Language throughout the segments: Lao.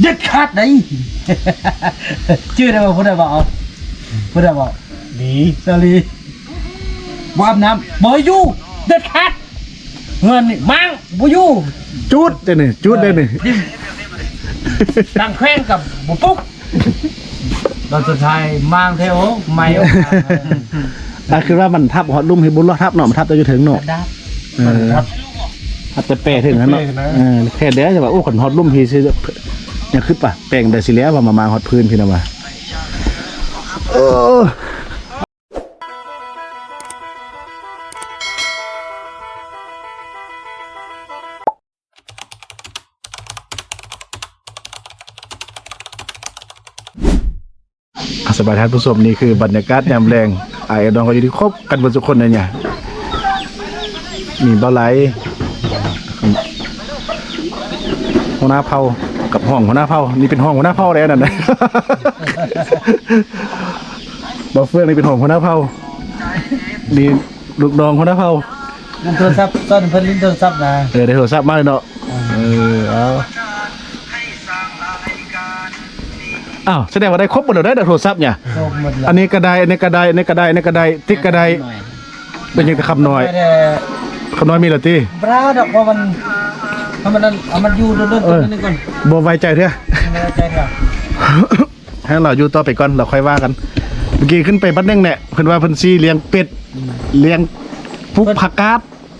ເດັດຂາດໃດ໋ ຈື່ໄດ້ບໍ່? ຜູ້ໃດເວົ້າ? ຜູ້ໃດເວົ້າ? ດີ ສາລີ ບໍ່ອາບນ້ຳ ບໍ່ຢູ່ເດັດຂາດ. ເຮືອນນີ້ມ້າງບໍ່ຢູ່ ຈູດເດ້ນີ້ ຈູດເດ້ນີ້ ເອີ ຕັ້ງແຂວງກໍບໍ່ປຸກ. ຕອນສຸດທ້າຍມ້າງແທ້ ໂອ້ ໄໝ້ອອກມາ. ອ່າ ຄືວ່າມັນທັບຮອດລຸ່ມ ເຮັດບຸນລອດທັບເນາະ ມັນທັບແຕ່ຢູ່ເທິງເນາະ. ເອີ ທັບແຕ່ແປເຖິງຫັ້ນເນາະ. ເອີ ແຄ່ເດ້ ແຕ່ວ່າ ໂອ້ ຄັນຮອດລຸ່ມພີຊິຍັງຄຶດປະ ແປງໄດ້ຊິແລ້ວວ່າມາ ມາຮອດພື້ນພີນະວ່າ. ເອີ ອ່ະ ສະບາຍທ່ານຜູ້ຊົມ ນີ້ຄືບັນຍາກາດຍາມແລງ ອ້າຍນ້ອງກໍຢູ່ທີ່ຄົບກັນເບິດທຸກຄົນເນາະ. ນີ້ ມີບ່າວໄຫຼ ຫົວໜ້າເຜົ່າກັບຮອງຫົວໜ້າເຜົ່າ ນີ້ເປັນຮອງຫົວໜ້າເຜົ່າແລ້ວນັ້ນນະ. ບ່າວເຟືອງນີ້ເປັນຮອງຫົວໜ້າເຜົ່າ ນີ້ລູກນ້ອງຫົວໜ້າເຜົ່າ. ຫຼິ້ນໂທລະສັບ ສອນເພິ່ນຫຼິ້ນໂທລະສັບນະ. ເອີ ໄດ້ໂທລະສັບມາເນາະ. ເອີ ເອົາ ອ້າວ ສະແດງວ່າໄດ້ຄົບໝົດແລ້ວເດ້ ໂທລະສັບເນຍ. ຄົບໝົດແລ້ວ ອັນນີ້ກໍໄດ້ ອັນນີ້ກໍໄດ້ ອັນນີ້ກໍໄດ້ ອັນນີ້ກໍໄດ້ ຕິກກໍໄດ້. ເປັນຫຍັງແຕ່ຄຳນ້ອຍ ຄຳນ້ອຍມີແລ້ວຕິ? ບໍ່ໄດ້ດອກ ເພາະມັນ ເພາະມັນ ເອົາມັນຢູ່ດົນໆ ເອີ ຕົວນີ້ກ່ອນ ບໍ່ໄວ້ໃຈເທື່ອ ບໍ່ໄວ້ໃຈເທື່ອ. ໃຫ້ລາວຢູ່ຕໍ່ໄປກ່ອນ ລາວຄ່ອຍວ່າກັນ. ເມື່ອກີ້ຂຶ້ນໄປບັດໜຶ່ງແຫຼະ ເພິ່ນວ່າເພິ່ນຊິລ້ຽງເປັດ ອືມ ລ້ຽງປູກຜັກກາດ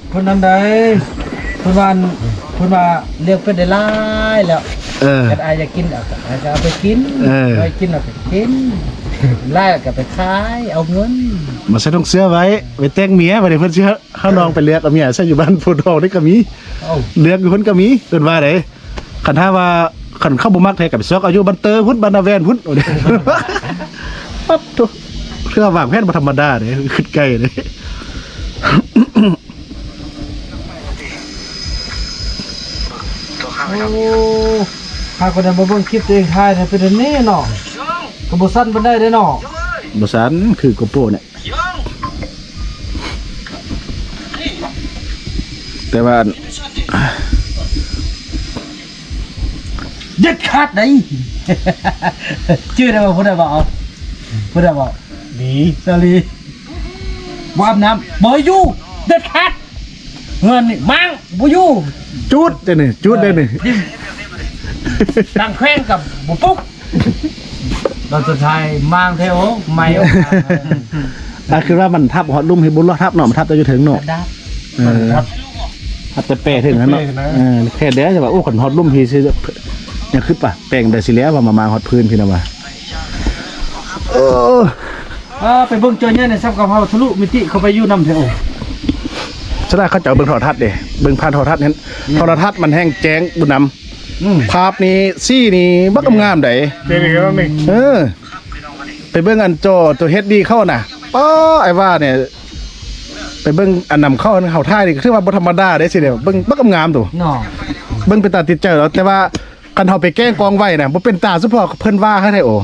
ເພິ່ນນັ້ນໃດ ເພິ່ນວ່າ ເພິ່ນວ່າລ້ຽງເປັດໄດ້ຫຼາຍແລ້ວ. ເອີ ຄັນອ້າຍຢາກກິນ ອ້າຍກໍເອົາໄປກິນ. ເອີ ໄວ້ກິນເອົາໄປກິນ ຫຼາຍກໍໄປຂາຍເອົາເງິນ ມາໃສ່ຖົງເສື້ອໄວ້ ໄວ້ແຕ່ງເມຍ. ບັດນີ້ເພິ່ນຊິ ເຮົານ້ອງໄປເລືອກເອົາເມຍໃສ່ຢູ່ບ້ານໂພນທອງນີ້ກໍມີ. ເອົ້າ ເລືອກຢູ່ພຸ້ນກໍມີ ເພິ່ນວ່າເດ້. ຄັນຖ້າວ່າ ຄັນເຂົາບໍ່ມັກແທ້ກໍໄປຊອກເອົາຢູ່ບ້ານເຕີພຸ້ນ ບ້ານນາແວ່ນພຸ້ນ. ປັດໂທ ເທື່ອວາງແຜນບໍ່ທຳມະດາເດ້ ຄຶດໄກເດ້. ໂອ້ ພາກັນມາເບິ່ງຄລິບຕົວເອງຖ່າຍນະ ເປັນອັນນີ້ເນາະ ກໍບໍ່ສັ້ນປານໃດເດ້ເນາະ. ບໍ່ສັ້ນ ຄືໂກໂປແຫຼະ. ແຕ່ວ່າອັນ ເດັດຂາດໃດ໋ ຈື່ໄດ້ບໍ່? ຜູ້ໃດເວົ້າ? ຜູ້ໃດເວົ້າ? ດີ ສາລີ ບໍ່ອາບນ້ຳ ບໍ່ຢູ່ ເດັດຂາດ. ເຮືອນນີ້ມ້າງບໍ່ຢູ່ ຈູດເດ້ນີ້ ຈູດເດ້ນີ້ ເອີ ຕັ້ງແຂວງກໍບໍ່ປຸກ. ຕອນສຸດທ້າຍມ້າງແທ້ ໂອ້ ໄໝ້ອອກມາ. ອ່າ ຄືວ່າມັນທັບຮອດລຸ່ມພີ້ ບໍ່ລອດທັບເນາະ ມັນທັບແຕ່ຢູ່ເທິງເນາະ. ເອີ ທັບແຕ່ແປເຖິງຫັ້ນເນາະ. ເອີ ແຄ່ເດ້ ແຕ່ວ່າ ໂອ້ ຄັນຮອດລຸ່ມພີ້ຊິ ຍັງຄຶດປະ ແປງໄດ້ຊິແລ້ວວ່າມາ ມາຮອດພື້ນພີ້ນະວ່າ. ເອີ ອ່າ ໄປເບິ່ງຈໍໃຫຍ່ໃນສັບກະເພົາທະລຸມິຕິເຂົ້າໄປຢູ່ນຳແທ້. ໂອ້ ສະນັ້ນເຂົາເຈົ້າເບິ່ງໂທລະທັດເດ້ ເບິ່ງຜ່ານໂທລະທັດເຫັນ ໂທລະທັດມັນແຮ່ງແຈ້ງບຸນນຳ. ອືມ ພາບນີ້ ສີນີ້ບັກງາມໃດ໋. ເອີ ໄປເບິ່ງອັນຈໍໂຕເຮັດດີເຂົານະ ປ້າ ອ້າຍວ່ານີ້ ໄປເບິ່ງອັນນຳເຂົາ ເຮົາຖ່າຍນີ້ກໍຖືວ່າບໍ່ທຳມະດາເດ້ ສີນີ້ ເບິ່ງບັກງາມໂຕ ເນາະ ເບິ່ງເປັນຕາຕິດໃຈ. ແຕ່ວ່າ ຄັນເຮົາໄປແກ້ງກ້ອງໄວ້ນະ ບໍ່ເປັນຕາ ສະເພາະເພິ່ນວ່າໃຫ້ໄດ້. ໂອ້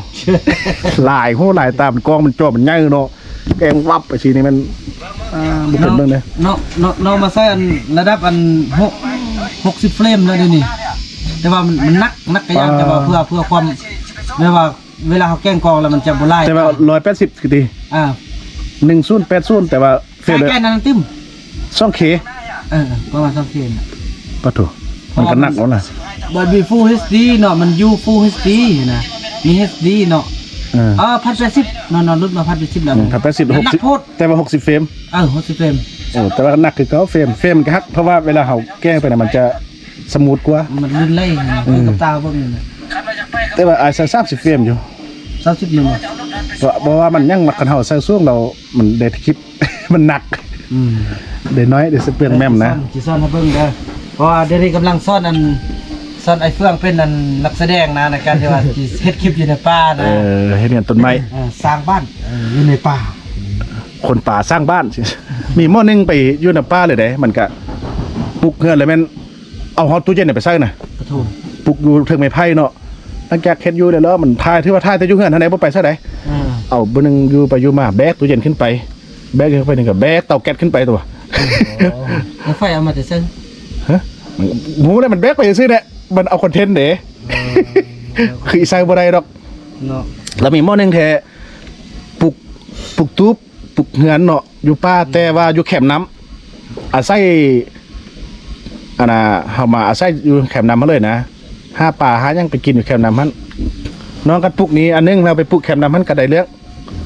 ຫຼາຍໂຫ ຫຼາຍຕາ ມັນກ້ອງມັນຈໍມັນໃຫຍ່ເນາະ ແກ້ງວັບໄປຊີ້ນີ້ແມ່ນ ອ່າ ບໍ່ເປັນເບິ່ງເດ້. ນ້ອງ ນ້ອງ ນ້ອງມາໃສ່ອັນລະດັບອັນ ຫົກ ຫົກສິບເຟຣມແລ້ວດຽວນີ້ ແຕ່ວ່າມັນ ມັນໜັກ ໜັກກະຢ່າງ ອ່າ ແຕ່ວ່າເພື່ອ ເພື່ອຄວາມ ແບບວ່າເວລາເຮົາແກ້ງກ້ອງແລ້ວມັນຈະບໍ່ຫຼາຍ ແຕ່ວ່າຮ້ອຍແປດສິບຄືຕິ ອ່າ ໜຶ່ງສູນແປດສູນ ແຕ່ວ່າ ໃກ້ໆນັ້ນຕື່ມ ສອງເຄ ເອີ ປະມານສອງເຄນະ. ປະໂທ ມັນກໍໜັກເອົານະ ບໍ່ມີຟູເອັດດີເນາະ ມັນຢູ່ຟູເອັດດີນະ ມີເອັດດີເນາະ. ເອີ ເອີ ພັນແປດສິບເນາະ ເນາະ ຫຼຸດມາພັນແປດສິບແລ້ວ ພັນແປດສິບ ຫົກສິບ ແຕ່ວ່າຫົກສິບເຟຣມ ເອີ ຫົກສິບເຟຣມ. ໂອ້ ແຕ່ວ່າໜັກຄືເກົ່າ ເຟຣມ ເຟຣມມັນກໍຮັກ ເພາະວ່າເວລາເຮົາແກ້ງໄປນະ ມັນຈະສະມູດກວ່າ ມັນລື່ນໄຫຼ ອືມ ຄືກັບຕາເບິ່ງນີ້ນະ. ແຕ່ວ່າອ້າຍໃສ່ສາມສິບເຟຣມຢູ່ ສາມສິບແມ່ນບໍ່? ເພາະ ເພາະວ່າມັນຍັງ ຄັນເຮົາໃສ່ສູງແລ້ວມັນໄດ້ຄລິບ ມັນໜັກ ອືມ ໄດ້ໜ້ອຍ ໄດ້ສະເປືອງແມ່ນນະ. ຊິສອນ ຊິສອນໃຫ້ເບິ່ງເດີ ເພາະວ່າດຽວນີ້ກຳລັງສອນອັນ ສອນອ້າຍເຟືອງເປັນອັນນັກສະແດງນະ ໃນການທີ່ວ່າຊິເຮັດຄລິບຢູ່ໃນປ່ານະ. ເອີ ເຮັດເຮືອນຕົ້ນໄມ້ ເອີ ສ້າງບ້ານ ເອີ ຢູ່ໃນປ່າ ຄົນປ່າສ້າງບ້ານ. ມີມື້ໜຶ່ງໄປຢູ່ໃນປ່າເລີຍເດ້ ມັນກະປຸກເຮືອນແລ້ວແມ່ນ ເອົາຮອດຕູ້ເຢັນໄປໃສ່ນະ ປະໂທ ປຸກຢູ່ເທິງໄມ້ໄຜ່ເນາະ. ຫຼັງຈາກເຮັດຢູ່ແລ້ວ ມັນຖ່າຍ ຖືວ່າຖ່າຍແຕ່ຢູ່ເຮືອນຫັ້ນແຫຼະ ບໍ່ໄປໃສໃດ. ເອີ ເອົາມື້ໜຶ່ງຢູ່ໄປຢູ່ມາ ແບກຕູ້ເຢັນຂຶ້ນໄປ ແບກເຂົ້າໄປນີ້ກໍແບກເຕົາແກັສຂຶ້ນໄປຕົວະ. ໂອ້ ແລ້ວໄຟເອົາມາແຕ່ໃສ? ຮະ ບໍ່ຮູ້ແຫຼະ ມັນແບກໄປຊື່ໆແຫຼະ ມັນເອົາຄອນເທັນເດ້. ເອີ ຄືອີໃສ່ບໍ່ໄດ້ດອກເນາະ. ລະມີໝໍ້ໜຶ່ງແທ້ ປຸກ ປຸກຕູບ ປຸກເຮືອນເນາະ ຢູ່ປ່າ ແຕ່ວ່າຢູ່ແຄມນ້ຳ ອາໄສ ອັນນ່າ ເຮົາມາອາໄສຢູ່ແຄມນ້ຳຫັ້ນເລີຍນະ ຫາປາຫາຫຍັງໄປກິນຢູ່ແຄມນ້ຳຫັ້ນ. ນ້ອງກັນປຸກນີ້ອັນໜຶ່ງ ແລ້ວໄປປຸກແຄມນ້ຳຫັ້ນກໍໄດ້ເລື່ອງ.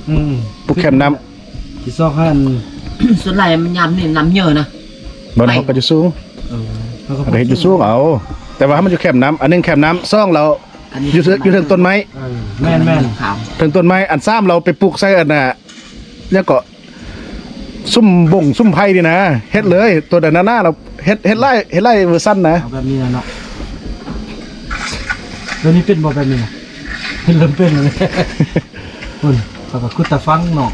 ອືມ ປຸກແຄມນ້ຳ ຊິຊອກຫັ້ນ ສ່ວນຫຼາຍມັນຍາມນີ້ນ້ຳເຍີນະ ບໍ່ນະ ເຮົາກໍຢູ່ສູງ ເອີ ເຮົາກໍເຮັດຢູ່ສູງເອົາ ແຕ່ວ່າໃຫ້ມັນຢູ່ແຄມນ້ຳ ອັນໜຶ່ງແຄມນ້ຳ ສອງແລ້ວ ຢູ່ເທິງ ຢູ່ເທິງຕົ້ນໄມ້ ເອີ ແມ່ນໆ ເທິງຕົ້ນໄມ້ ອັນສາມແລ້ວໄປປຸກໃສ່ອັນນ່າ ຫຍັງເກາະ ຊຸມບົງຊຸມໄຜ່ນີ້ນະ ເຮັດເລີຍ ໂຕໃດໜ້າໆ ແລ້ວເຮັດ ເຮັດຫຼາຍ ເຮັດຫຼາຍເວີຊັນນະ ເອົາແບບນີ້ນະເນາະ. ແບບນີ້ເປັນບໍ່ ແບບນີ້ນະ ເລີ່ມເປັນແລ້ວ ພຸ້ນ ເຂົາກໍຂຸດຕາຝັງເນາະ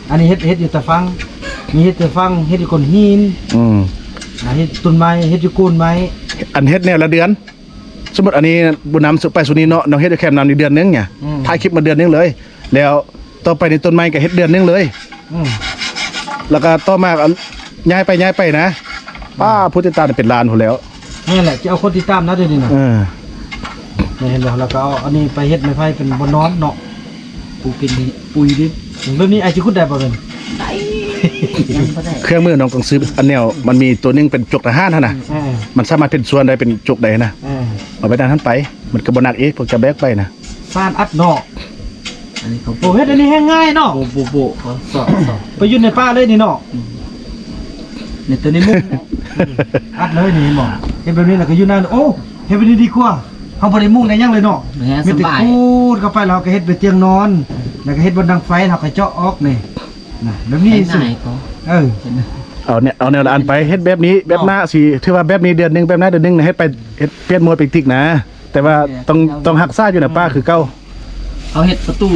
ອັນນີ້ເຮັດ ເຮັດຢູ່ຕາຝັງ ມີເຮັດຕາຝັງ ເຮັດຢູ່ກົ້ນຫີນ ອືມ ອ່າ ເຮັດຕົ້ນໄມ້ ເຮັດຢູ່ໂກນໄມ້ ອັນເຮັດແນວລະເດືອນ ສົມມຸດອັນນີ້ບຸນນຳສຸໄປສຸນີ້ເນາະ ນ້ອງເຮັດຢູ່ແຄມນ້ຳນີ້ເດືອນໜຶ່ງ ອືມ ຖ່າຍຄລິບມາເດືອນໜຶ່ງເລີຍ ແລ້ວຕໍ່ໄປນີ້ຕົ້ນໄມ້ກໍເຮັດເດືອນໜຶ່ງເລີຍ ອືມ ແລ້ວກໍຕໍ່ມາກໍຍ້າຍໄປ ຍ້າຍໄປນະ ປ້າ ຜູ້ຕິດຕາມເປັນລ້ານພຸ້ນແລ້ວ. ແມ່ນແຫຼະ ຊິເອົາຄົນຕິດຕາມນະດຽວນີ້ນະ ເອີ ນີ້ເຫັນບໍ່ ແລ້ວກໍເອົາອັນນີ້ໄປເຮັດໄມ້ໄຜ່ເປັນບ່ອນນອນເນາະ ປູກກິນ ປຸຍດິນ ແບບນີ້ອ້າຍຊິຂຸດໄດ້ບໍ່? ແມ່ນ ຍັງບໍ່ໄດ້ ເຄື່ອງມືນ້ອງຕ້ອງຊື້ອັນແນວ ມັນມີຕົວໜຶ່ງເປັນຈົກທະຫານຫັ້ນນະ ເອີ ມັນສາມາດເປັນສ່ວນໄດ້ ເປັນຈົກໄດ້ນະ ເອີ ເອົາໄປດ້ານຫັ້ນໄປ ມັນກໍບໍ່ໜັກອີກ ພວກຈະແບກໄປນະ ສານອັດເນາະ ອັນນີ້ເຂົາ ໂອ້ ເຮັດອັນນີ້ແຮງງ່າຍເນາະ ໂອ້ ໂອ້ ໂອ້ ເຂົາສອນ ສອນ ໄປຢູ່ໃນປ່າເລີຍນີ້ເນາະ ອືມ ໃນຕົວນີ້ມຸ້ງ ອັດເລີຍນີ້ ເຫັນບໍ່ ເຮັດແບບນີ້ແລ້ວກໍຢູ່ນານ ໂອ້ ເຮັດແບບນີ້ດີກວ່າ ເຮົາບໍ່ໄດ້ມຸ້ງໄດ້ຫຍັງເລີຍເນາະ ແມ່ນ ມີແຕ່ຂູດເຂົ້າໄປ ແລ້ວເຮົາກໍເຮັດເປັນຕຽງນອນ ແລ້ວກໍເຮັດບ່ອນດັງໄຟ ເຮົາກໍເຈາະອອກນີ້ນະ ແບບນີ້ຊິ ເອີ ເອົາແນວ ເອົາແນວລະອັນໄປ ເຮັດແບບນີ້ ແບບໜ້າຊິ ຖືວ່າແບບນີ້ເດືອນໜຶ່ງ ແບບໜ້າເດືອນໜຶ່ງ ເຮັດໄປ ເຮັດປ່ຽນໂໝດໄປຕິກນະ. ແຕ່ວ່າຕ້ອງ ຕ້ອງຮັກສາຢູ່ນະ ອືມ ປ່າຄືເກົ່າ ເຮົາເຮັດປະຕູ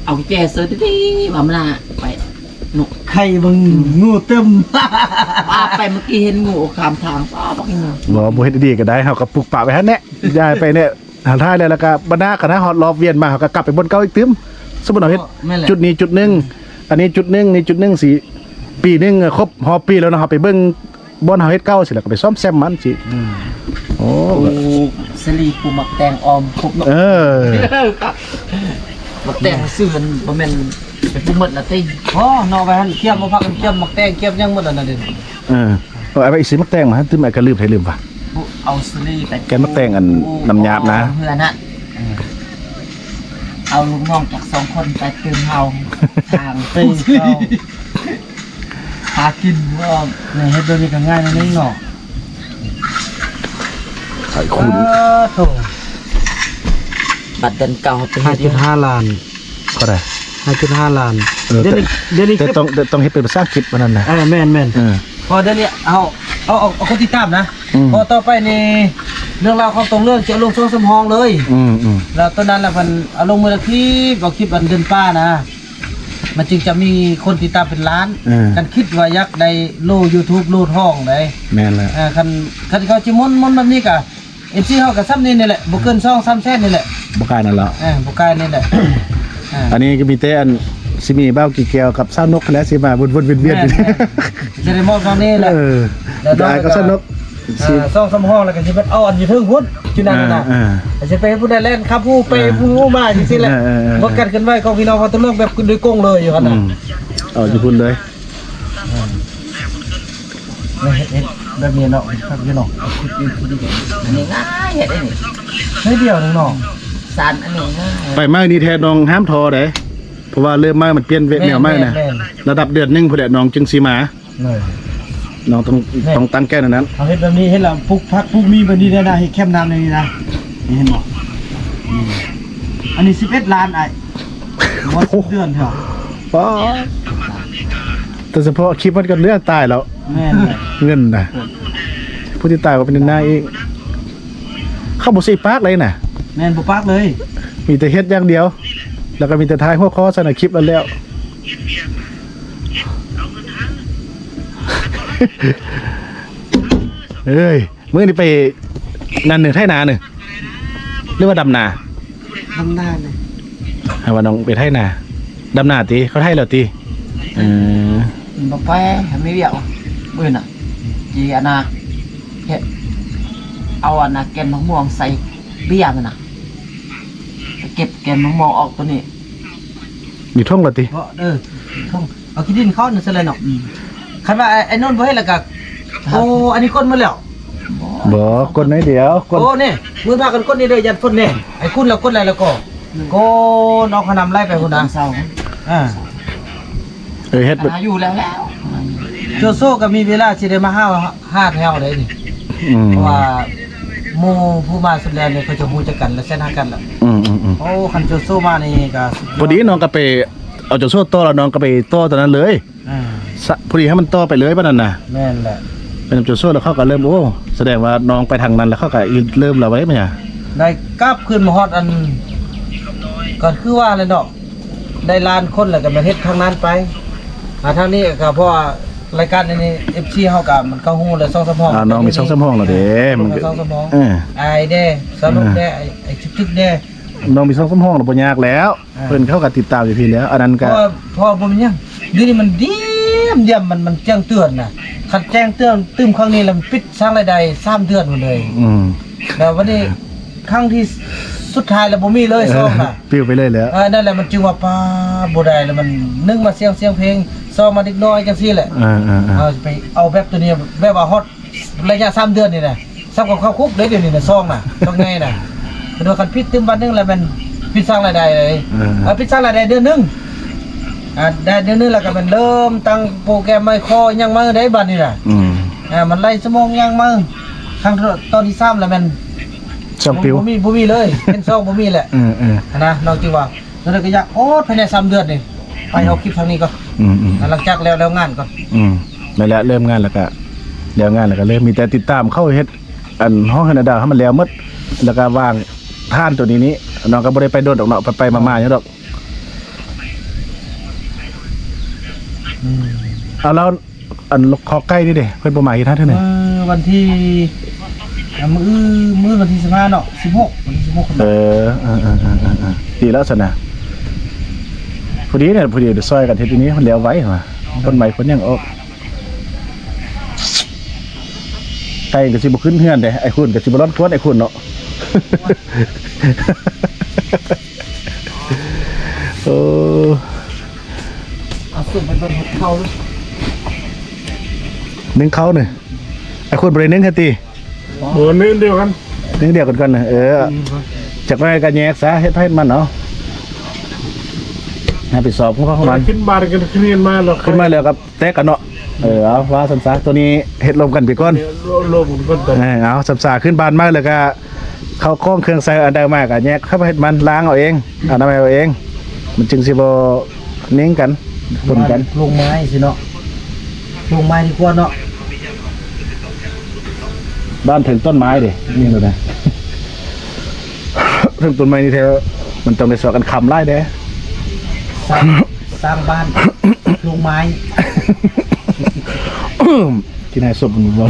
ເອົາແຈເສີດດີໆ ວ່າມັນນະ ໄປ ນົກໄຂ່ເບິ່ງ ອືມ ງູເຕັມ ວ່າໄປເມື່ອກີ້ເຫັນງູຂ້າມທາງ ປ້າ ບັກງູ ບໍ່ ບໍ່ເຮັດດີໆກໍໄດ້ ເຮົາກໍປຸກປະໄວ້ຫັ້ນແຫຼະ ຍ້າຍໄປແຫຼະ ຫາທ້າຍແລ້ວ ແລ້ວກໍບັນດາຄະນະຮອດລອບວຽນມາ ເຮົາກໍກັບໄປບ່ອນເກົ່າອີກຕື່ມ ສົມມຸດເຮົາເຮັດ ອໍ ແມ່ນແຫຼະ ຈຸດນີ້ຈຸດໜຶ່ງ ອັນນີ້ຈຸດໜຶ່ງ ນີ້ຈຸດໜຶ່ງ ຊິ ປີໜຶ່ງຄົບຮອບປີແລ້ວເນາະ ເຮົາໄປເບິ່ງ ບ່ອນເຮົາເຮັດເກົ່າຊີ້ ແລ້ວກໍໄປສ້ອມແຊມມັນຊີ້ ອືມ ໂອ້ ປູກສາລີ ປູກໝາກແຕງ ອ້ອມຄົບເນາະ ເອີ ໝາກແຕງຊື້ມັນບໍ່ແມ່ນໄປປູກໝົດລະຕິ ອໍ ເນາະ ໄວ້ຫັ້ນ ຄຽມ ບໍ່ພາກັນຄຽມໝາກແຕງ ຄຽມຫຍັງໝົດລະນະເດ ເອີ ເອົາໄວ້ຊື້ໝາກແຕງມາ ຕື່ມໄອ້ກະລືມ ໃຜລືມວະ ເອົາສາລີໄປ ແກ່ນໝາກແຕງອັນນ້ຳຫຍາບນະ ເພື່ອນະ ເອີ ເອົາລູກນ້ອງຈັກສອງຄົນໄປຕື່ມເຮົາ ທາງຕື່ມເຮົາ ຫາກິນບໍ່ ນີ້ເຮັດແບບນີ້ກໍງ່າຍໜ້ອຍໜຶ່ງເນາະ ໄອ້ຄູນ ເອີ ໂທ້ ບັດເດືອນເກົ້າໄປເຮັດ ຫ້າຈຸດຫ້າລ້ານ ເທົ່າໃດ ຫ້າຈຸດຫ້າລ້ານ ເອີ ດຽວນີ້ ແຕ່ ດຽວນີ້ ແຕ່ຕ້ອງ ແຕ່ຕ້ອງເຮັດເປັນພາສາອັງກິດປານນັ້ນນະ ເອີ ແມ່ນໆ ເອີ ເພາະດຽວນີ້ເຮົາ ເຮົາເອົາ ເອົາຄົນຕິດຕາມນະ ອືມ ເພາະຕໍ່ໄປນີ້ເລື່ອງລາວຂອງຕົງເລື່ອງຈະລົງຊ່ອງສຳຮອງເລີຍ ອືມໆ ແລ້ວຕອນນັ້ນລະເພິ່ນເອົາລົງມື້ລະຄລິບ ເອົາຄລິບອັນເດີນປ່ານະ ມັນຈຶ່ງຈະມີຄົນຕິດຕາມເປັນລ້ານ ເອີ ຄັນຄິດວ່າຢາກໄດ້ໂລຢູທູບໂລທອງໃດ ແມ່ນແລ້ວ ເອີ ຄັນ ຄັນເຂົາຊິມົນ ມົນແບບນີ້ກະ ເອັຟຊີ ເຮົາກະສ່ຳນີ້ນີ້ແຫຼະ ບໍ່ເກີນສອງສາມແສນນີ້ແຫຼະ ບໍ່ກາຍນັ້ນແຫຼະ ເອີ ບໍ່ກາຍນີ້ແຫຼະ ເອີ ອັນນີ້ກໍມີແຕ່ອັນ ຊິມີບ່າວກີແກ້ວກັບສາວນົກຫັ້ນແຫຼະ ຊິມາວົນໆວຽນໆ ແມ່ນໆ ຈະໄດ້ມອບທາງນີ້ແຫຼະ ເອີ ແລ້ວນ້ອງກໍສາວນົກ ອ່າ ຊິ ຊ່ອງສຳຮອງ ແລ້ວກໍຊິໄປເອົາອັນຢູ່ເທິງພຸ້ນ ຢູ່ນັ້ນນະ ອ່າ ອ່າ ຊິໄປຜູ້ໃດແລ່ນຂັບຜູ້ໄປ ອ່າ ຜູ້ມາຈັ່ງຊີ້ແຫຼະ ອ່າ ອ່າ ອ່າ ເບິ່ງການເຄື່ອນໄຫວຂອງພີ່ນ້ອງເຮົາຕະເລິກແບບໂດຍກົງເລີຍຢູ່ຫັ້ນນະ ອືມ ເອົາຢູ່ພຸ້ນເລີຍ ອ່າ ເຮັດ ເຮັດແບບນີ້ເນາະ ຄັກຢູ່ເນາະ ອັນນີ້ງ່າຍເຮັດອັນນີ້ ໜ້ອຍດຽວໜຶ່ງເນາະ ສານອັນນີ້ງ່າຍ ໄປໃໝ່ນີ້ແທ້ນ້ອງຫ້າມທໍ້ເດ້ ເພາະວ່າເລີ່ມໃໝ່ມັນປ່ຽນແນວໃໝ່ນະ ແມ່ນໆ ລະດັບເດືອນໜຶ່ງພຸ້ນແຫຼະນ້ອງຈຶ່ງຊິມາ ເອີ ນ້ອງຕ້ອງ ແມ່ນ ຕ້ອງຕັ້ງໃຈແນວນັ້ນ ເຮົາເຮັດແບບນີ້ ເຮັດລະປູກຜັກປູກໝີ່ແບບນີ້ໄດ້ນະ ເຮັດແຄມນ້ຳແນວນີ້ນະ ນີ້ເຫັນບໍ່ ນີ້ ອັນນີ້ສິບເອັດລ້ານອ້າຍ ບໍ່ ໂອ້ໂຫ ເດືອນເທື່ອ ປ້າ ແຕ່ສະເພາະຄລິບມັນກໍເຫຼືອຕາຍແລ້ວ ແມ່ນ ເງິນນະ ຜູ້ທີ່ຕາຍກໍເປັນນາຍອີກ ເຂົາບໍ່ຊິປາກເລີຍນະ ແມ່ນ ບໍ່ປາກເລີຍ ມີແຕ່ເຮັດຢ່າງດຽວ ແລ້ວກໍມີແຕ່ຖ່າຍຫົວຂໍ້ໃສ່ໃນຄລິບນັ້ນແລ້ວ. ເອີຍ ມື້ນີ້ໄປນັ້ນເນີ ໄຖນາເນີ ຫຼືວ່າດຳນາ? ດຳນາເນີ ໃຫ້ວ່ານ້ອງໄປໄຖນາ ດຳນາຕິ? ເຂົາໄຖແລ້ວຕິ? ເອີ ມັນບໍ່ໄປ ໃຫ້ມີວຽກ ມື້ນະ ຈີອັນນະ ເຮັດ ເອົາອັນນະ ແກ່ນໝາກມ່ວງໃສ່ເບຍມັນນະ. ເກັບແກ່ນໝາກມ່ວງອອກໂຕນີ້ ຢູ່ທົ່ງລະຕິ? ບໍ່ ເອີ ທົ່ງ ເອົາຂີ້ດິນເຂົ້ານັ້ນຊະແຫຼະເນາະ. ອືມ ຄັນວ່າໄອ້ ໄອ້ນົນບໍ່ເຮັດລະກະ ໂອ້ ອັນນີ້ກົ້ນໝົດແລ້ວ. ບໍ່ ກົ້ນໜ້ອຍດຽວ ກົ້ນ ໂອ້ ນີ້ ມືພາກັນກົ້ນນີ້ເດີ ຢ້ານຝົນແດ່. ໄອ້ຄຸນລະກົ້ນຫຼາຍລະກໍ ອືມ ກົ້ນເອົາຂະໜຳໄລ່ໄປພຸ້ນນະ. ອ່າ ເອີ ເຮັດ ຫາຢູ່ແລ້ວ ແລ້ວ ໂຈໂຊກໍມີເວລາຊິໄດ້ມາຫາ ຫາແຖວໃດນີ້. ອືມ ເພາະວ່າໝູ່ຜູ້ມາສຸດແລ້ວນີ້ ເຂົາຈະຮູ້ຈັກກັນ ແລະ ແຊດຫາກັນລະ. ອືມໆໆ ໂອ້ ຄັນໂຈໂຊມານີ້ກໍສຸດຍອດ. ພໍດີນ້ອງກໍໄປເອົາໂຈໂຊຕໍ່ ແລ້ວນ້ອງກໍໄປຕໍ່ຕອນນັ້ນເລີຍ. ອ່າ ສະ ພໍດີໃຫ້ມັນຕໍ່ໄປເລີຍບາດນັ້ນນະ. ແມ່ນແຫຼະ ເປັນໂຈໂຊ ແລ້ວເຂົາກໍເລີ່ມ ໂອ້ ສະແດງວ່ານ້ອງໄປທາງນັ້ນ ແລ້ວເຂົາກໍເລີ່ມລະໄວ້ມາ. ໄດ້ກັບຄືນມາຮອດອັນ ກໍຄືວ່າແຫຼະເນາະ ໄດ້ລ້ານຄົນແລ້ວກໍແມ່ນເຮັດທາງນັ້ນໄປ ອ່າ ທາງນີ້ກໍເພາະວ່າລາຍການນີ້ ເອັຟຊີ ເຮົາກໍມັນກໍຮູ້ແລ້ວ ສອງສາມຫ້ອງ. ອ່າ ນ້ອງມີສອງສາມຫ້ອງແລ້ວເດ້ ມັນກໍສອງສາມຫ້ອງ. ເອີ ອ້າຍເດ້ ສາວນົກເດ້ ອ້າຍ ອ້າຍຈຸກໆເດ້ ນ້ອງມີສອງສາມຫ້ອງແລ້ວ ບໍ່ຍາກແລ້ວ. ອ່າ ເພິ່ນເຂົາກໍຕິດຕາມຢູ່ພີ້ແລ້ວ ອັນນັ້ນກໍ ເພາະ ເພາະບໍ່ມີຫຍັງ ດຽວນີ້ມັນດຽມໆ ມັນ ມັນແຈ້ງເຕືອນນະ. ຄັນແຈ້ງເຕືອນຕື່ມຄັ້ງນີ້ລະ ມັນປິດສ້າງລາຍໄດ້ສາມເດືອນພຸ້ນເລີຍ. ອືມ ແລ້ວບັດນີ້ ຄັ້ງທີ່ສຸດທ້າຍລະບໍ່ມີເລີຍ ເອີ ຊອງນະ ປິວໄປເລີຍແຫຼະ. ເອີ ນັ້ນແຫຼະ ມັນຈຶ່ງວ່າ ປ້າ ບໍ່ໄດ້ລະ. ມັນ ໜຶ່ງ ມາສຽງ ສຽງເພງ ສອງ ມາເດັກນ້ອຍ ຈັ່ງຊີ້ແຫຼະ. ເອີໆໆ ເຮົາຊິໄປເອົາແບບໂຕນີ້ ແບບວ່າຮອດໄລຍະສາມເດືອນນີ້ນະ ສ່ຳກັບເຂົ້າຄຸກເດ້ ດຽວນີ້ນະ ຊອງນະ ຊອງໃຫຍ່ນະ. ເພິ່ນວ່າຄັນຜິດຕື່ມບາດໜຶ່ງລະແມ່ນປິດສ້າງລາຍໄດ້ເລີຍ. ເອີ ເອີ ປິດສ້າງລາຍໄດ້ເດືອນໜຶ່ງ ອ່າ ໄດ້ເດືອນໜຶ່ງລະກະແມ່ນເລີ່ມຕັ້ງໂປຣແກຣມໃໝ່ ຂໍ້ຫຍັງໃໝ່ເດ້ບາດນີ້ນະ. ອືມ ອ່າ ມັນໄລ່ຊົ່ວໂມງຫຍັງໃໝ່ ຄັ້ງຕອນທີສາມລະແມ່ນ ຊ່ອງປິວ ບໍ່ມີ ບໍ່ມີເລີຍ ເຫັນຊ່ອງບໍ່ມີແຫຼະ. ເອີໆ ຫັ້ນນະ ນ້ອງຈຶ່ງວ່າ ຕອນນັ້ນກໍຢາກອອດພາຍໃນສາມເດືອນນີ້ ໄປເອົາຄລິບທາງນີ້ກ່ອນ. ອືມໆ ຫຼັງຈາກແລ້ວ ແລ້ວງານກ່ອນ. ອືມ ນັ້ນແຫຼະ ເລີ່ມງານແລ້ວກະ ແລ້ວງານແລ້ວກະເລີ່ມມີແຕ່ຕິດຕາມເຂົາເຮັດ ອັນ ຫ້ອງໃຫ້ນາດາວໃຫ້ມັນແລ້ວໝົດ ແລ້ວກະວາງຖານໂຕນີ້ນີ້. ນ້ອງກໍບໍ່ໄດ້ໄປດົນດອກເນາະ ໄປໆມາໆຢູ່ດອກ. ອືມ ເອົາແລ້ວ ອັນ ຄອກໄກ່ນີ້ເດ້ ເພິ່ນບໍ່ມາເຮັດໃຫ້ເທື່ອນີ້? ມື້ວັນທີ ອ່າ ມື້ອື່ນ ມື້ວັນທີສິບຫ້າເນາະ ສິບຫົກ ວັນທີສິບຫົກ. ເອີ ເອີໆ ດີແລ້ວຊັ້ນນະ ພໍດີນະ ພໍດີໄດ້ຊ່ອຍກັນເຮັດຢູ່ນີ້ ມັນແລ້ວໄວວ່າ ຄົນໃໝ່ຄົນຫຍັງອອກ. ໄກ່ກໍຊິບໍ່ຂຶ້ນເຮືອນເດ້ ໄອ້ຄຸນກໍຊິບໍ່ລອດຄວນໄອ້ຄຸນເນາະ. ໂອ້ ເອົາສຸມໄປເບິ່ງເຮັດເຂົ້າ ໜຶ້ງເຂົ້ານີ້ ໄອ້ຄຸນບໍ່ໄດ້ໜຶ້ງໃຫ້ຕິ? ບໍ່ ໜຶ້ງດຽວກັນ ໜຶ້ງດຽວກັນກ່ອນ. ເອີ ອືມ ຈັກໜ້ອຍກໍແຍກຊະ ເຮັດໃຜມັນເອົາ ຮັບຜິດຊອບຂອງເຂົາ ຂອງມັນ. ຂຶ້ນບ້ານກັນ ຂຶ້ນເຮືອນມາແລ້ວ ຂຶ້ນມາແລ້ວກໍແຕກກັນເນາະ. ເອີ ເອົາ ວ່າຊັ້ນຊະ ໂຕນີ້ເຮັດລົມກັນໄປກ່ອນ ລົມກັນກ່ອນ. ເອີ ເອົາ ສຳສາຂຶ້ນບ້ານໃໝ່ແລ້ວກໍ ເຂົ້າຂອງເຄື່ອງໃຊ້ອັນໃດມາກໍແຍກ ເຂົາເຮັດມັນ ລ້າງເອົາເອງ ອະນາໄມເອົາເອງ ມັນຈຶ່ງຊິບໍ່ໜິງກັນ ປົນກັນ. ລົງໄມ້ຊິເນາະ ລົງໄມ້ດີກວ່າເນາະ. ບ້ານເທິງຕົ້ນໄມ້ເດ້ ນີ້ໂລດນະ ເທິງຕົ້ນໄມ້ນີ້ແທ້ ມັນຕ້ອງໄດ້ຊອກກັນຄ້ຳຫຼາຍເດ້. ສ້າງ ສ້າງບ້ານລົງໄມ້ ກິນໃຫ້ສົບມັນບໍ່ ບໍ່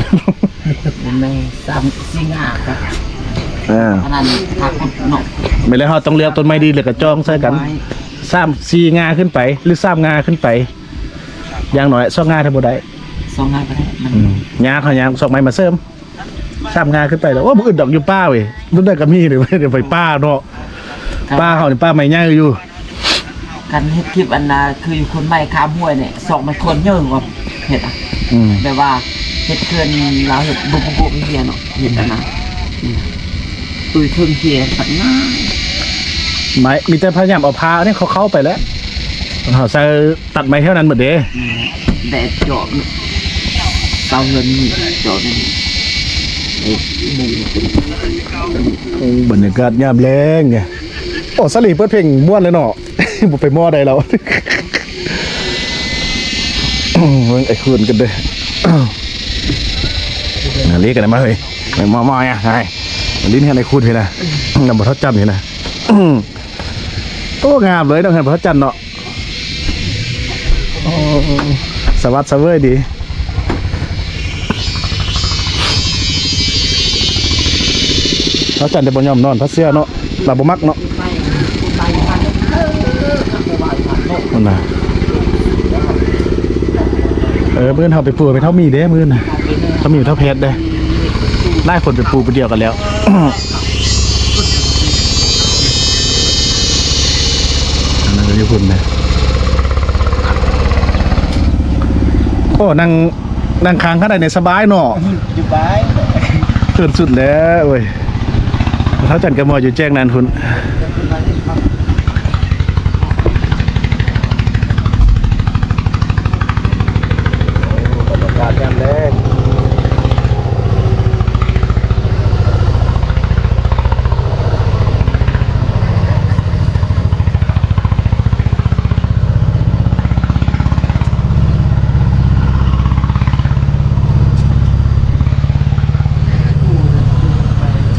ແມ່ນ ສ້າງສີງາ ອ່າ ອັນນັ້ນ ຖ້າຂຸດເນາະ ແມ່ນແລ້ວ ເຮົາຕ້ອງເລືອກຕົ້ນໄມ້ດີ ແລ້ວກໍຈອງໃສ່ກັນ ສາມສີ່ງາຂຶ້ນໄປ ຫຼື ສາມງາຂຶ້ນໄປ ຢ່າງໜ້ອຍສອງງາຖ້າບໍ່ໄດ້ ສອງງາກໍໄດ້ ມັນ ອືມ ຍາກ ເຮົາຍາກຊອກໄມ້ມາເສີມ. ສາມງາຂຶ້ນໄປແລ້ວ ໂອ້ ບໍ່ອຶດດອກ ຢູ່ປ່າເວີຍ ລຸ້ນໃດກໍມີເດ້ ໄປປ່າເນາະ ປ່າເຮົານີ້ປ່າໄມ້ໃຫຍ່ຢູ່. ຄັນເຮັດຄລິບອັນນ່າ ຄືຢູ່ຄົນໃໝ່ຂ້າມຫ້ວຍນີ້ ຊອກໄມ້ຄວນເຍີກວ່າເຮັດອະ ອືມ ແບບວ່າເຮັດເຄື່ອນລາວເຮັດບຸບໆເຮຍເນາະ ເຮັດອັນນ່າ ອືມ ຕຸ້ຍເທິງເຮຍປັດງາມ ໄມ້ ມີແຕ່ພະຍາຍາມເອົາຜ້ານີ້ເຂົາເຂົ້າໄປແລ້ວ ເຮົາໃສ່ ຕັດໄມ້ແຖວນັ້ນໝົດເດ້ ແດດເຈາະ ເສົາເຮືອນນີ້ເຈາະນີ້ ເອີ ໂອ້ ບັນຍາກາດຍາມແລງ ໂອ້ ສາລີເປີດເພງມ່ວນເລີຍເນາະ ບໍ່ໄປມໍໃດແລ້ວ ເບິ່ງໄອ້ຄູນກັນເດີ້ ນາລີກັນມາເຮີ້ຍ ມາ ມາ ມາ ມາຫຼິ້ນກັນໄອ້ຄູນພີ້ນະ ນຳບໍ່ເທົ່າຈຳພີ້ນະ. ໂອ້ ງາມເລີຍ ນ້ອງເຮືອນພະຈັນເນາະ ໂອ້ ສະຫວັດສະເຫວີຍດີ ພະຈັນແຕ່ບໍ່ຍອມນອນ ພະເສືອເນາະ ລາວບໍ່ມັກເນາະ ຫັ້ນນະ ເອີ ມື້ອື່ນເຮົາໄປປູໃຫ້ເຖົ້າໝີເດ້ ມື້ອື່ນນະ ເຖົ້າໝີ ເຖົ້າແພດເດ້ ຫຼາຍຄົນໄປປູຜູ້ດຽວກັນແລ້ວ. ເອີ ໂອ້ ນັ່ງ ນັ່ງຂ້າງຄັນໃດນີ້ສະບາຍເນາະ ສະບາຍ ເກີນສຸດແລ້ວເວີຍ. ທ້າວຈັນກະມໍຢູ່ແຈ້ງນັ້ນພຸ້ນ. ບັນຍາກາດຍາມແລງ.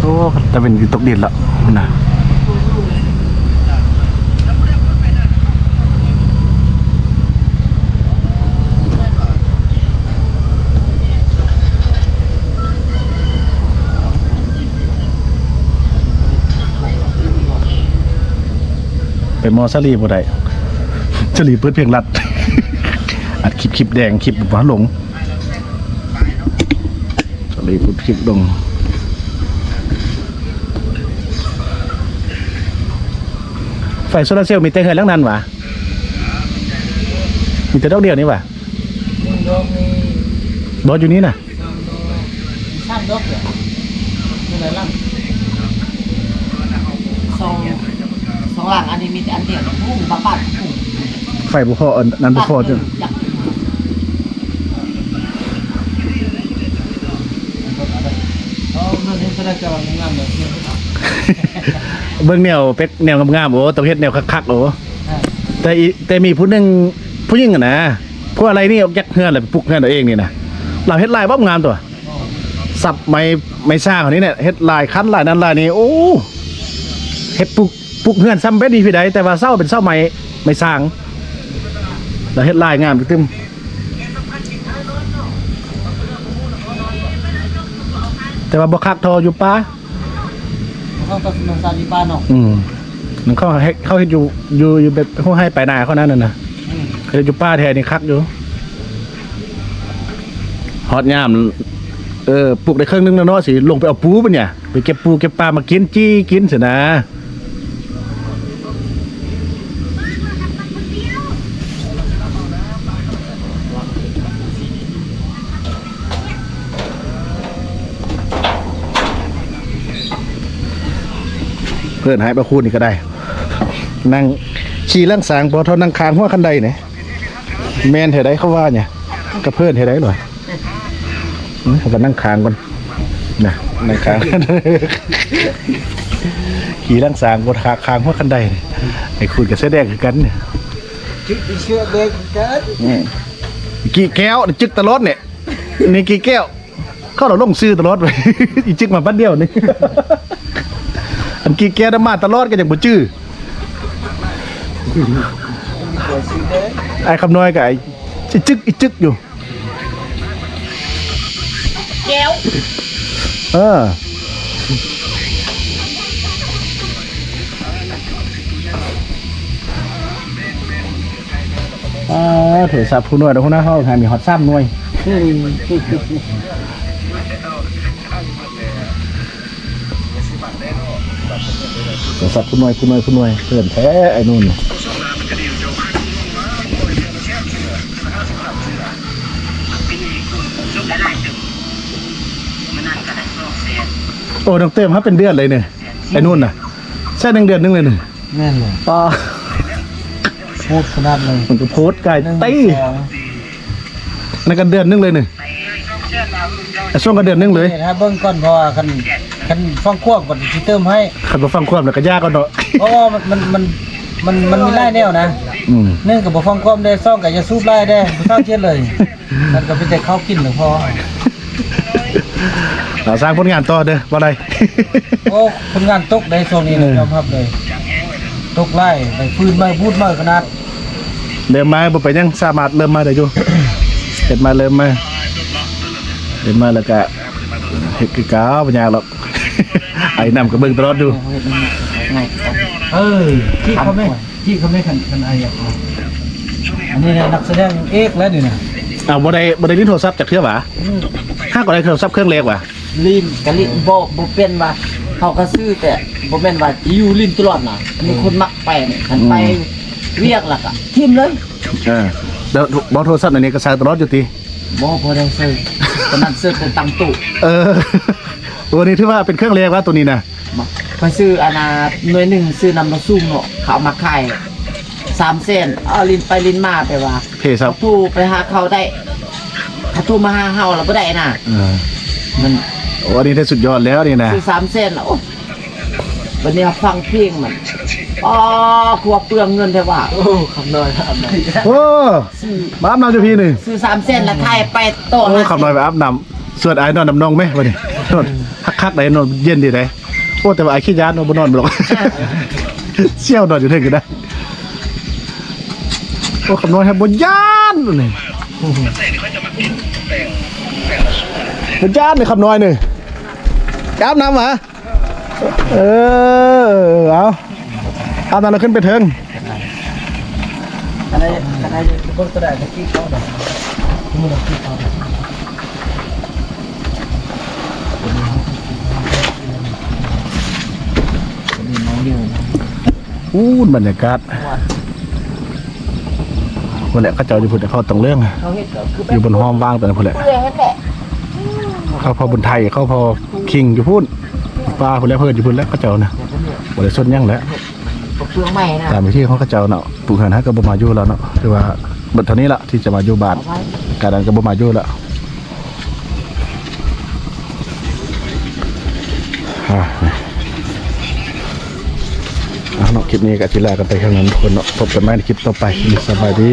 ໂອ້ ຕາເວັນຊິຕົກດິນລະນະ. ໄປມໍສາລີບໍ່ໄດ້ ສາລີເປີດເພງລັດ ອັດຄລິບ ຄລິບແດງ ຄລິບບໍ່ລົງ ສາລີເປີດຄລິບລົງ. ໄຟໂຊລາເຊວມີແຕ່ເຮືອນຫຼັງນັ້ນຫວາ? ມີແຕ່ດອກດຽວນີ້ຫວາ? ດອກນີ້ ບໍ່ ຢູ່ນີ້ນະ ສາມດອກ ສອງ ສອງຫຼັງ ອັນນີ້ມີແຕ່ອັນດຽວ ພຸ້ນບັກບາດ ພຸ້ນ ໄຟບໍ່ພໍ ອັນນັ້ນບໍ່ພໍ ເອີ ຈັກ ເບິ່ງແນວເປັກ ແນວງາມໆ ໂອ້ ຕ້ອງເຮັດແນວຄັກໆ ໂອ້ ແຕ່ອີ ແຕ່ມີຜູ້ໜຶ່ງ ຜູ້ຍິງຫັ້ນນະ ພວກອາໄລນີ້ອອກຈາກເຮືອນ ແລ້ວໄປປຸກເຮືອນເອົາເອງນີ້ນະ ລາວເຮັດລາຍບອບງາມຕົວະ ສັບໄມ້ ໄມ້ສາງເຮົານີ້ແຫຼະ ເຮັດລາຍຄັນ ລາຍນັ້ນລາຍນີ້ ໂອ້ ເຮັດປຸກ ປຸກເຮືອນສ່ຳແບບນີ້ພີໃດ ແຕ່ວ່າເສົາເປັນເສົາໄມ້ ໄມ້ສາງ ລາວເຮັດລາຍງາມຕື່ມ ແຕ່ວ່າບໍ່ຄັກທໍ່ຢູ່ປ່າ. ເຂົາກໍສະໜັບສະໜູນປ່າເນາະ ອືມ ມັນເຂົາເຮັດ ເຂົາເຮັດຢູ່ ຢູ່ ຢູ່ແບບໂຮງໄຮ່ປາຍນາເຂົານັ້ນນະ ອືມ ເຂົາເຮັດຢູ່ປ່າແທ້ນີ້ຄັກຢູ່ ຮອດຍາມ ເອີ ປຸກໄດ້ເຄິ່ງໜຶ່ງແລ້ວເນາະ ຊິລົງໄປເອົາປູບັດນີ້ ໄປເກັບປູເກັບປາມາກິນ ຈີ່ກິນຊັ້ນນະ. ເພິ່ນໃຫ້ບາຄູນນີ້ກໍໄດ້ ນັ່ງຂີ່ຫຼັງສາງບໍ່ເທົ່ານັ່ງຂ້າງຫົວຄັນໄດນີ້ ແມ່ນແທ້ໃດເຂົາວ່ານີ້ ກະເພິ່ນແທ້ໃດລະ ເອີ ເຂົາກໍນັ່ງຂ້າງກ່ອນນະ ນັ່ງຂ້າງ ຂີ່ຫຼັງສາງບໍ່ ຂ້າງຫົວຄັນໄດນີ້ ໄອ້ຄູນກໍເສື້ອແດງຄືກັນນີ້ ຈຶ່ກເສື້ອແດງຄືກັນ ອືມ ກີ້ແກ້ວ ຈຶ່ກຕະຫຼອດນີ້ ນີ້ກີ້ແກ້ວ ເຂົາລະຫຼົງຊື່ຕະຫຼອດເວີຍ ອີຈິກມາບັດດຽວນີ້ ອັນກີ້ແກ້ວນະມາຕະຫຼອດກໍຍັງບໍ່ຈື່ ອ້າຍຄຳນ້ອຍກໍໄອ້ ອີຈິກ ອີຈິກຢູ່ ແກ້ວ ເອີ. ອ່າ ໂທລະສັບຜູ້ໜ່ວຍເດີ ຫົວໜ້າເຮົາໃຫ້ມີຮອດສາມໜ່ວຍ ໂທລະສັບຜູ້ໜ່ວຍ ຜູ້ໜ່ວຍ ຜູ້ໜ່ວຍ ເພິ່ນແທ້ໄອ້ນູນ. ໂອ້ ນ້ອງເຕີມຫາເປັນເດືອນເລີຍນີ້ ໄອ້ນູນນະ ໃຊ້ໜຶ່ງເດືອນໜຶ່ງເລີຍນີ້. ແມ່ນແຫຼະ ປ້າ ໂພດຂະໜາດເລີຍ ມັນກໍໂພດກາຍຕີ ໜຶ່ງ ສອງ ນັ້ນກໍເດືອນໜຶ່ງເລີຍນີ້ ໄອ້ຊ່ວງກໍເດືອນໜຶ່ງເລີຍ ຖ້າເບິ່ງກ່ອນ ເພາະວ່າຄັນ ຄັນຟັງຄວາມກໍຊິເຕີມໃຫ້ ຄັນບໍ່ຟັງຄວາມແລ້ວກໍຢ່າກ່ອນເນາະ ເພາະວ່າມັນ ມັນ ມັນ ມັນ ມັນມີຫຼາຍແນວນະ ອືມ ໜຶ່ງກໍບໍ່ຟັງຄວາມເດ້ ສອງກໍຢ່າສູບຫຼາຍເດ້ ຜູ້ສາວຄຽດເລີຍ ມັນກໍມີແຕ່ເຂົ້າກິນແລ້ວພໍ. ເອົາ ສ້າງຜົນງານຕໍ່ເດີ ບໍ່ໄດ້ ໂອ້ ຜົນງານຕົກໄດ໋ຊ່ວງນີ້ນະ ເອີ ຍອມຮັບເລີຍ ຕົກຫຼາຍ ໄດ້ຟືນໃໝ່ ບູດໃໝ່ຂະໜາດ ເລີ່ມໃໝ່ ບໍ່ເປັນຫຍັງ ສາມາດເລີ່ມໃໝ່ໄດ້ຢູ່ ເຮັດໃໝ່ ເລີ່ມໃໝ່ ເຮັດໃໝ່ແລ້ວກະເຮັດຄືເກົ່າ ບໍ່ຍາກດອກ ໄອນ້ຳກໍເບິ່ງຕະຫຼອດຢູ່ ເອີ ທີ່ເຂົາແມ່ ທີ່ເຂົາແມ່ນຄັນ ຄັນອ້າຍຢາກເອົາ ອັນນີ້ນະ ນັກສະແດງເອກແລ້ວນີ້ນະ ອ້າວ ບໍ່ໄດ້ ບໍ່ໄດ້ຫຼິ້ນໂທລະສັບຈັກເທື່ອຫວາ? ອືມ ຫາກໍໄດ້ໂທລະສັບເຄື່ອງແລກຫວາ? ຫຼິ້ນກະຫຼິ້ນ ບໍ່ ບໍ່ເປັນວ່າ ເຮົາກໍຊື້ ແຕ່ບໍ່ແມ່ນວ່າຢູ່ຫຼິ້ນຕະຫຼອດນະ ມີຄົນມັກໄປນີ້ ຄັນໄປ ອືມ ວຽກ ແລ້ວກໍຖິ້ມເລີຍ. ເອີ ແລ້ວບໍ່ໂທລະສັບອັນນີ້ກໍໃຊ້ຕະຫຼອດຢູ່ຕິ? ບໍ່ ບໍ່ໄດ້ໃຊ້ ຕອນນັ້ນຊື້ແຕ່ຕັ້ງໂຕະ. ເອີ ໂອ້ ນີ້ຖືວ່າເປັນເຄື່ອງແລກວ່າໂຕນີ້ນະ. ຂ້ອຍຊື້ອັນນ່າ ໜ່ວຍໜຶ່ງ ຊື້ນຳລາວສູງເນາະ ເຂົາເອົາມາຂາຍສາມແສນ. ເອົາຫຼິ້ນໄປຫຼິ້ນມາ ແປວ່າເພຊັບ ເຂົາໂທໄປຫາເຂົາໄດ້ ເຂົາໂທມາຫາເຮົາລະບໍ່ໄດ້ນະ. ເອີ ມັນ ໂອ້ ອັນນີ້ໄດ້ສຸດຍອດແລ້ວນີ້ນະ ຊື້ສາມແສນລະ. ໂອ້ ບັດນີ້ເຮົາຟັງເພງມັນ ອໍ ຄືວ່າເປືອງເງິນແທ້ວ່າ. ໂອ້ ຄຳນ້ອຍ ອາບນ້ຳ ໂອ້ ຊື້ ມາອາບນ້ຳຢູ່ພີ້ນີ້ ຊື້ສາມແສນລະຂາຍໄປຕໍ່. ໂອ້ ຫ້າແສນ ຄຳນ້ອຍໄປອາບນ້ຳ ຊວນອ້າຍນອນນຳນ້ອງແມ ບັດນີ້ ນອນຄັກໆ ໄດ໋ ນອນເຢັນດີໄດ໋. ໂອ້ ແຕ່ວ່າອ້າຍຂີ້ຢ້ານເນາະ ບໍ່ນອນບໍ່ດອກ ສ່ຽວນອນຢູ່ເທິງກໍໄດ້. ໂອ້ ຄຳນ້ອຍແຮງບໍ່ຢ້ານນີ້ ບໍ່ຢ້ານນີ້ ຄຳນ້ອຍນີ້ ໄປອາບນ້ຳຫວາ? ເອີ ເອົາ ອາບນ້ຳແລ້ວຂຶ້ນໄປເທິງ. ອັນໃດ ອັນໃດເບິ່ງຕົວໃດ ຕະກີ້ເຂົາດອກ ອູ້ນ ບັນຍາກາດ ພຸ້ນແຫຼະ ເຂົາເຈົ້າຢູ່ພຸ້ນ ເຂົາຕ້ອງເລື່ອງ ເຂົາເຮັດກໍຄືແບບ ຢູ່ບົນຫ້ອມວ່າງຕົວນັ້ນພຸ້ນແຫຼະ ເຂົາພໍ່ບຸນໄທ ເຂົາພໍ່ຄິງຢູ່ພຸ້ນ ປ່າພຸ້ນແຫຼະ ເພິ່ນຢູ່ພຸ້ນແຫຼະ ເຂົາເຈົ້ານະ ບໍ່ໄດ້ສົນຫຍັງແຫຼະ ເປັນເຟືອງໃໝ່ນະ ຕາມວິທີຂອງເຂົາເຈົ້າເນາະ. ປູກເຮືອນໃຫ້ກໍບໍ່ມາຢູ່ແລ້ວເນາະ ຖືວ່າເບິດເທົ່ານີ້ລະທີ່ຈະມາຢູ່ບ້ານ ການນັ້ນກໍບໍ່ມາຢູ່ແລ້ວ. ອ່າ ເອົາເນາະ ຄລິບນີ້ກໍຊິລາກັນໄປເທົ່ານັ້ນທຸກຄົນເນາະ ພົບກັນໃໝ່ໃນຄລິບຕໍ່ໄປ ສະບາຍດີ.